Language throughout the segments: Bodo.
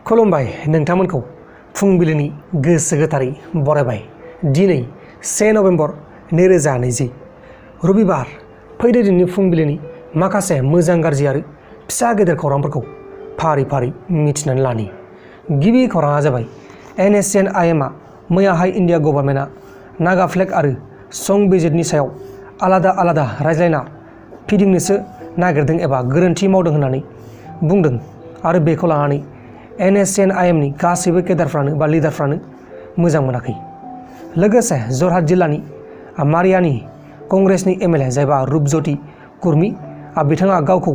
खुलुमबाय नोंथांमोनखौ फुंबिलिनि गोसो गोथारै बरायबाय। दिनै 1 नभेम्बर 2020 रबिबार। फैदो दिनैनि फुंबिलिनि माखासे मोजां गाज्रि आरो फिसा गेदेर खौरांफोरखौ फारि फारि मिथिनानै लानि। गिबि खौराङा जाबाय NSCN-IMआ मैयाहाय इन्डिया गभर्नमेन्टआ नागा फ्लेग आरो संबिजिरनि सायाव आलादा आलादा रायज्लायना फिदिंनोसो नागिरदों एबा गोरोन्थि मावदों होननानै बुंदों आरो बेखौ लानानै NSCN-IMनि गासैबो केडारफ्रानो बा लिडारफ्रानो मोजां मोनाखै। लोगोसे जरहाट जिल्लानि मारियानि कंग्रेसनि MLA जायबा रुपज्योति कुर्मी बिथाङा गावखौ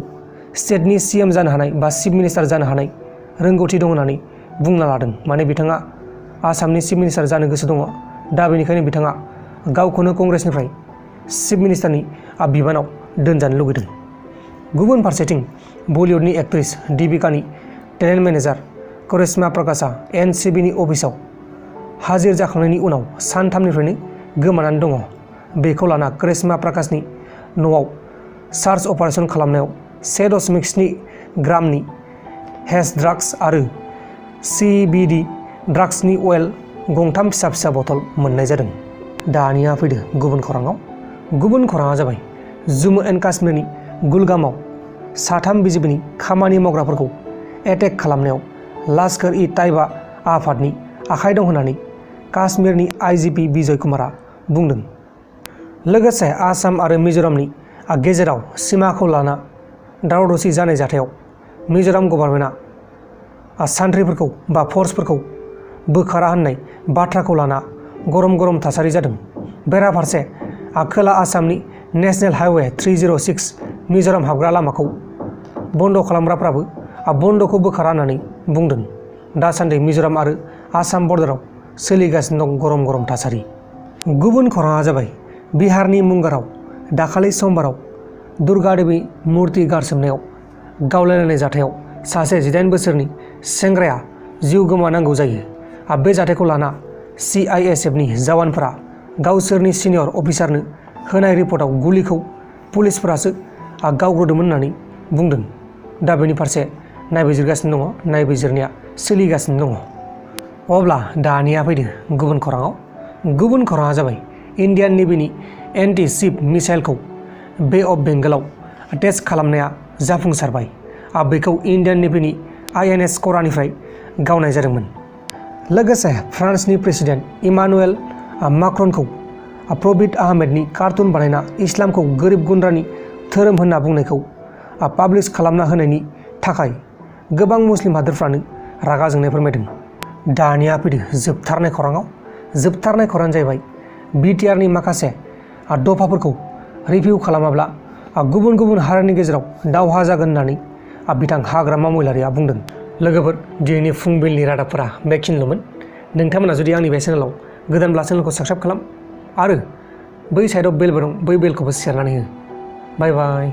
स्टेटनि CM जानो हानाय बा चिफ मिनिस्टार जानो हानाय रोंगौथि दं होननानै बुंना लादों। माने बिथाङा आसामनि चिफ मिनिस्टार जानो गोसो दङ। दा बेनिखायनो बिथाङा गावखौनो कंग्रेसनिफ्राय चिफ मिनिस्टारनि बिबानाव दोनजानो लुगैदों। गुबुन फारसेथिं बलिउडनि एक्ट्रेस दीपिकानि टेलेन्ट मेनेजार करिश्मा प्रकाशआ NCBनि अफिसाव हाजिर जाखांनायनि उनाव सानथामनिफ्रायनो गोमानानै दङ। बेखौ लाना करिश्मा प्रकाशनि न'आव सार्च अपारेशन खालामनायाव 1.7 ग्रामनि हेश ड्राग्स आरो CBD ड्राग्सनि अइल गंथाम फिसा फिसा बथल मोननाय जादों। दानिया फैदो गुबुन खौराङाव। गुबुन खौराङा जाबाय जम्मु एन्ड काश्मीरनि गुलगामाव 3 BJPनि खामानि मावग्राफोरखौ एटेक खालामनायाव लश्कर-इ-ताइबा आफादनि आखाइ दं होननानै काश्मीरनि IGP बिजय कुमारआ बुंदों। लोगोसे आसाम आरो मिज'रामनि गेजेराव सिमाखौ लाना दावराव दावसि जानाय जाथायाव मिज'राम गभर्नमेन्टआ सान्थ्रिफोरखौ बा फर्सफोरखौ बोखारा होननाय बाथ्राखौ लाना गरम थासारि जादों। बेराफारसे खोला आसामनि नेशनेल हाइवे 306 मिज'राम हाबग्रा लामाखौ बन्द' खालामग्राफ्राबो बन्द'खौ बोखारा होननानै बुंदों। दासान्दि मिज'राम आरो आसाम बर्डाराव सोलिगासिनो दं गरम थासारि। गुबुन खौराङा जाबाय बिहारनि मुंगाराव दाखालि समबाराव दुर्गा देवी मुर्ति गारसोमनायाव गावलायलायनाय जाथायाव सासे 18 बोसोरनि सेंग्राया जिउ गोमानांगौ जायो। बे जाथायखौ लाना CISFनि जवानफोरा गावसोरनि सिनियर अफिसारनो होनाय रिपर्टआव गुलिखौ पुलिसफोरासो गावग्रोदोंमोन होननानै बुंदों। दा बेनि फारसे नायबिजिरगासिनो दङ, नायबिजिरनाया सोलिगासिनो दङ। अब्ला दानिया फैदो गुबुन खौराङाव। गुबुन खौराङा जाबाय इन्डियान नेभिनि एन्टि-शिप मिसाइलखौ बे अफ बेंगलाव टेस्ट खालामनाया जाफुंसारबाय। बेखौ इन्डियान नेभिनि INS क'रानिफ्राय गावनाय जादोंमोन। लोगोसे फ्रान्सनि प्रेसिडेन्ट इमानुएल माक्रनखौ प्रबित आहमेदनि कार्टुन बानायना इस्लामखौ गोरिब गुन्द्रानि धोरोम होनना बुंनायखौ पाब्लिश खालामना होनायनि थाखाय गोबां मुस्लिम हादोरफ्रानो रागा जोंनाय फोरमायदों। दानिया फैदो जोबथारनाय खौराङाव। जोबथारनाय खौराङानो जाहैबाय BTRनि माखासे दफाफोरखौ रिभिउ खालामाब्ला गुबुन हारिनि गेजेराव दावहा जागोन होननानै बिथां हाग्रामा महिलारिया बुंदों। लोगोफोर, दिनैनि फुंबिलिनि रादाबफोरा बेखिनिल'मोन। नोंथांमोना जुदि आंनि बे चेनेलाव गोदानब्ला चेनेलखौ साबस्क्राइब खालाम आरो बै साइडआव बेलबो दं, बै बेलखौबो सेरनानै हो। बाय बाय।